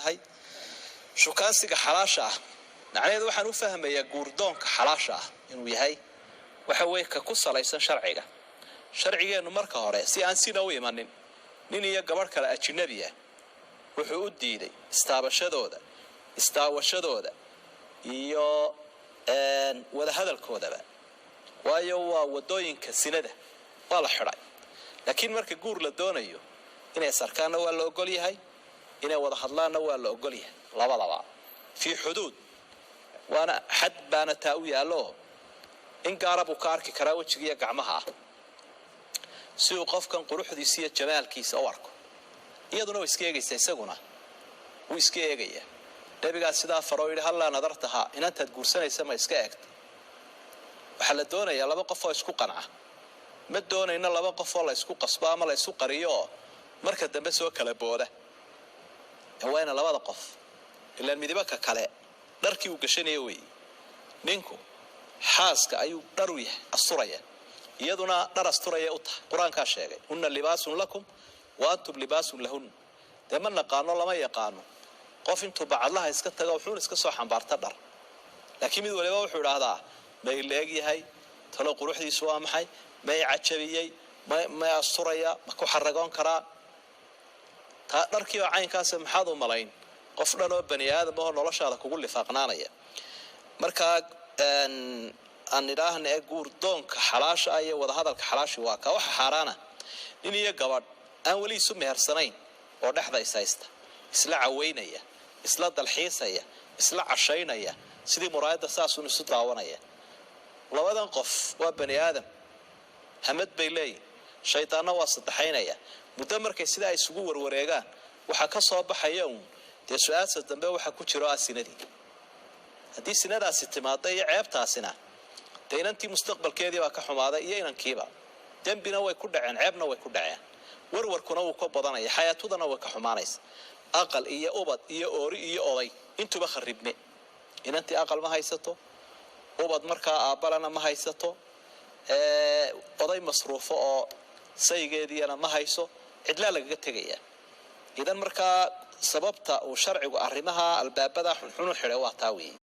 Leenahay shukaansiga xalaasha ah, macnaheedu waxaan u fahmayaa guurdoonka xalaasha ah inuu yahay waxa weeye ka ku salaysan sharciga. Sharcigeennu marka hore, si aan sina u imanin nin iyo gabadh kale ajinabi ah, wuxuu u diiday istaabashadooda, istaawashadooda iyo wadahadalkoodaba, waayo waa wadooyinka sinada, waa la xidhay. Laakiin marka guur la doonayo, inay sarkaanna waa la ogol yahay, inay wada hadlaanna waa la ogol yahay, labadaba fii xuduud, waana xad baana taa u yaallo. In gaara buu ka arki karaa wejigiiyo gacmaha ah, si uu qofkan quruxdiisa iyo jamaalkiisa u arko. Iyaduna way iska eegaysaa, isaguna wuu iska eegayaa. Nebigaa sidaa faroo yidhi: "Hallaa nadartaha, inantaad guursanaysa ma iska eegta?" Waxaa la doonayaa laba qof oo isku qanca. Ma doonayno laba qof oo la isku qasbo ama la isu qariyo oo marka dambe soo kala booda. Waa ina labada qof ilaan midibaka kale dharkii uu gashanaya weeye. Ninku xaaska ayuu dhar u yahay asturaya, iyaduna dhar asturaya u tahay. Qur-aankaa sheegay: "Hunna libaasun lakum wa antum libaasun lahun." Dee ma naqaano, lama yaqaano qof intuu bacadlaha iska tago wuxuuna iska soo xambaarta dhar, laakiin mid waliba wuxuu idhaahdaa: "May leeg yahay? Talo quruxdiisu waa maxay? May cajabiyey? May asturaya? Ma ku xaragoon karaa?" Taa dharkiiba caynkaas maxaad u malayn qof dhan oo bani aadam oo noloshaada kugu lifaaqnaanaya? Markaa aan idhaahna ee guurdoonka xalaasha ah iyo wadahadalka xalaashi waa ka. Waxa xaaraana nin iyo gabadh aan weli isu mehersanayn oo dhexda is haysta, isla caweynaya, isla dalxiisaya, isla cashaynaya, sidii muraayadda saasun isu daawanaya. Labadan qof waa bani aadam, hamad bay leeyihin, shaydaanna waa saddexaynaya. Muddo markay sidaa isugu warwareegaan, waxaa ka soo baxaya uun dee su-aasha dambe waxa ku jiro ah sinadii. Haddii sinadaasi timaada iyo ceebtaasina, dee inantii mustaqbalkeedii baa ka xumaaday iyo inankiiba. Dembina way ku dhaceen, ceebna way ku dhaceen, warwarkuna wuu ka badanaya, xayaataduna way ka xumaanaysa. Aqal iyo ubad iyo oori iyo oday intuba kharibme. Inantii aqal ma haysato, ubad markaa aabbalana ma haysato, oday masruufo oo saygeediina ma hayso, cidlaa lagaga tegaya. Idan markaa sababta uu sharcigu arrimaha albaabada xunxun u xidhay waa taa weeye.